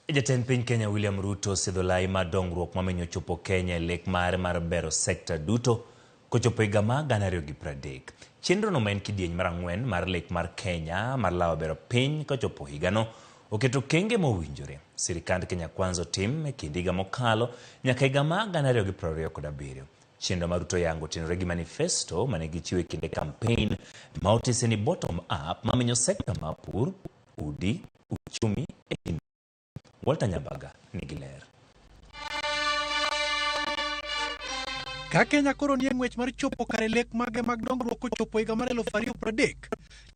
Jatend piny Kenya William Ruto osidho lai mar dongruok mamenyo chopo Kenya e lek mare mar bero sekta duto kochopo higa mar 2030. Chenrono ma en kidieny mar ang'wen mar lek mar Kenya mar lawo bero piny kochopo higano oketo okenge mowinjore sirikand Kenya Kwanza otim e kind higa mokalo nyaka higa mar 2027. Chenro ma Ruto yango otenore gi manifesto mane gichiwo e kinde kampen ma otise ni bottom up mamenyo sekta mar pur, udi, uchumi e kind Walter Nyambaga nigi ler. Ka Kenya koro nie ng'wech mar chopo kare lek mage mag dongruok kochopo higa mar 2030,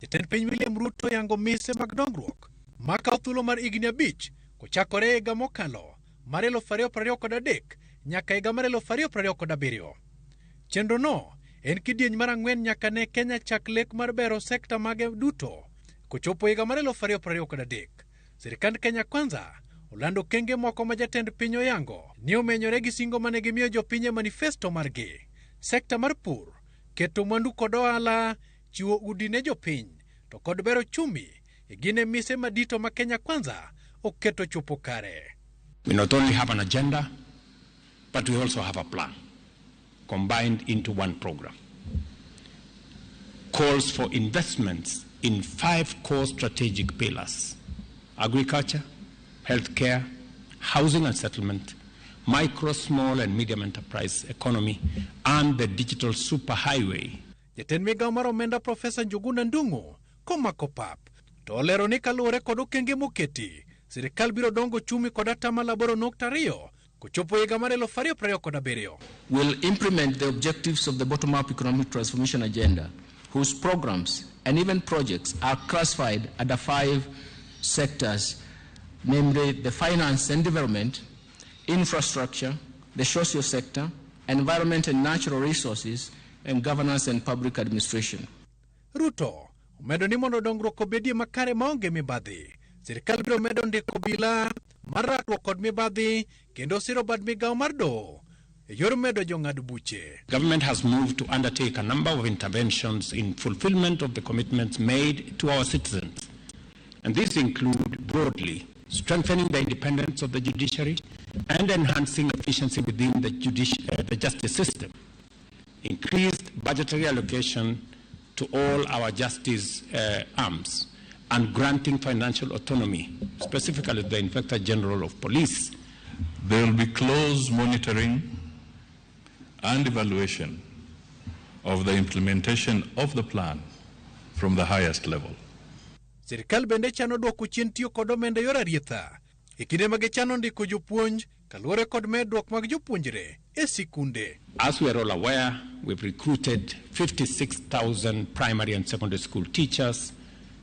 jatend piny William Ruto yango mise mag dongruok makawo thuolo mar higni 5 kochakore e higa mokalo mar 2023 nyaka higa mar 2027. Chenrono en kidieny mar ang'wen nyaka ne Kenya chak lek mar bero sekta mage duto kochopo higa mar 2023. Sirikand Kenya Kwanza olando okenge moko ma jatend piny oyango ni omenyore gi singo mane gimiyo jopiny e manifesto margi. Sekta mar pur, keto mwandu kod ohala, chiwo udi ne jopiny, to kod bero uchumi gin e mise madito ma Kenya Kwanza oketo chopo kare. We not only have an agenda, but we also have a plan combined into one program. Calls for investments in 5 core strategic pillars: agriculture, healthcare, housing and settlement, micro, small and medium enterprise economy, and the digital superhighway. Jatend migawo mar omenda Profesa Njuguna Ndung'u komako pap to olero ni kaluwore kod okenge moketi, sirikal biro dongo uchumi kod atamalo 8.2 kochopo higa mar 2027. Will implement the objectives of the bottom-up economic transformation agenda, whose programs and even projects are classified under 5 sectors, namely the finance and development, infrastructure, the social sector, environment and natural resources, and governance and public administration. Ruto omedo ni mondo dongruok obedie makare maonge mibadhi, sirikal biro medo ndiko obila mar rakruok kod mibadhi kendo siro bad migawo mar doho e yor medo jong'ad buche. Government has moved to undertake a number of interventions in fulfillment of the commitments made to our citizens. And these include broadly strengthening the independence of the judiciary and enhancing efficiency within the justice system, increased budgetary allocation to all our justice arms, and granting financial autonomy, specifically the Inspector General of Police. There will be close monitoring and evaluation of the implementation of the plan from the highest level. Sirikal bende chano dwoko chien tiyo kod omenda e yor arietha e kinde ma gichano ndiko jopuonj kaluwore kod medruok mag jopuonjre e sikunde. As we are all aware, we've recruited 56,000 primary and secondary school teachers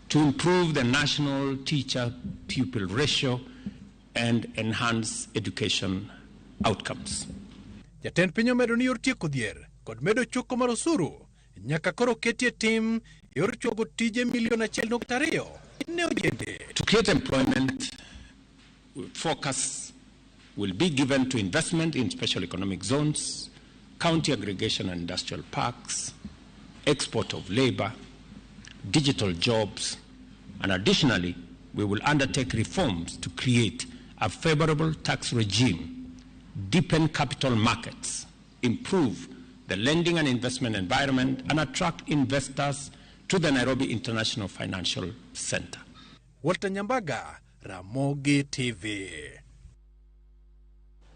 to improve the national teacher-pupil ratio and enhance education outcomes. Jatend piny omedo ni yor tieko dhier kod medo choko mar osuru nyaka koro ketie tim yor chuogo tije milion 1.2 ne ojende. To create employment, focus will be given to investment in special economic zones, county aggregation and industrial parks, export of labor, digital jobs, and additionally, we will undertake reforms to create a favorable tax regime, deepen capital markets, improve the lending and investment environment, and attract investors to the Nairobi International Financial Center. Walter Nyambaga, Ramogi TV.